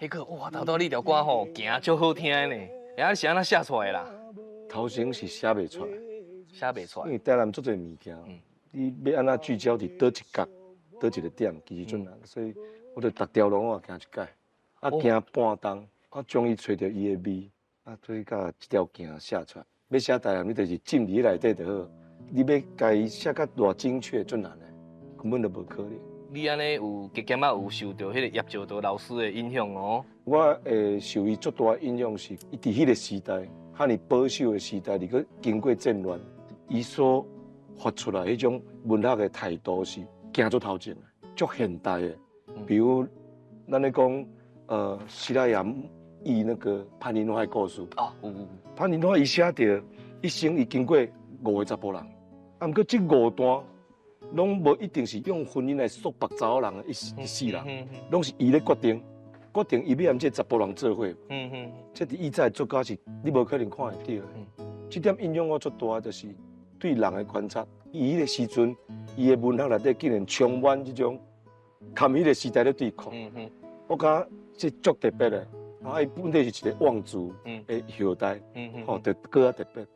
彼個哇，頭拄你條歌吼，行足好聽的呢。欸，你是按怎寫出來的啦？頭先是寫袂出來，寫袂出來。因為台南足濟物件，你欲按怎聚焦佇佗一角、佗一個點，其實足難，所以我就逐條路我也行一擺，啊行半冬，我終於揣著伊的味，啊，所以共這條行寫出來。欲寫台南，你就是浸佇內底就好。你欲共伊寫甲偌精確，足難的，根本就無可能。你按呢有加減仔有受著彼個葉石濤老師的影響哦。我會受伊足大的影響是，伊佇彼個時代，遐爾保守的時代，而閣經過戰亂，伊所發出來彼種文學的態度是行足頭前的，足現代的。比如咱咧講，西拉雅譯那個潘尼諾的故事。哦，有有。潘尼諾伊寫著一生伊經過五個查埔人，啊，毋過這五段攏無一定是用婚姻來束縛查某人的一世人，攏是伊咧決定，決定伊欲和這個查埔人做伙。這佇以早的作家是你無可能看會著的。這點影響我足大，就是對人的觀察。伊彼個時陣，伊的文學內底竟然充滿這種佮彼個時代咧對抗。我感覺這足特別的。啊，伊本底是一個望族的後代，吼，就閣較特別。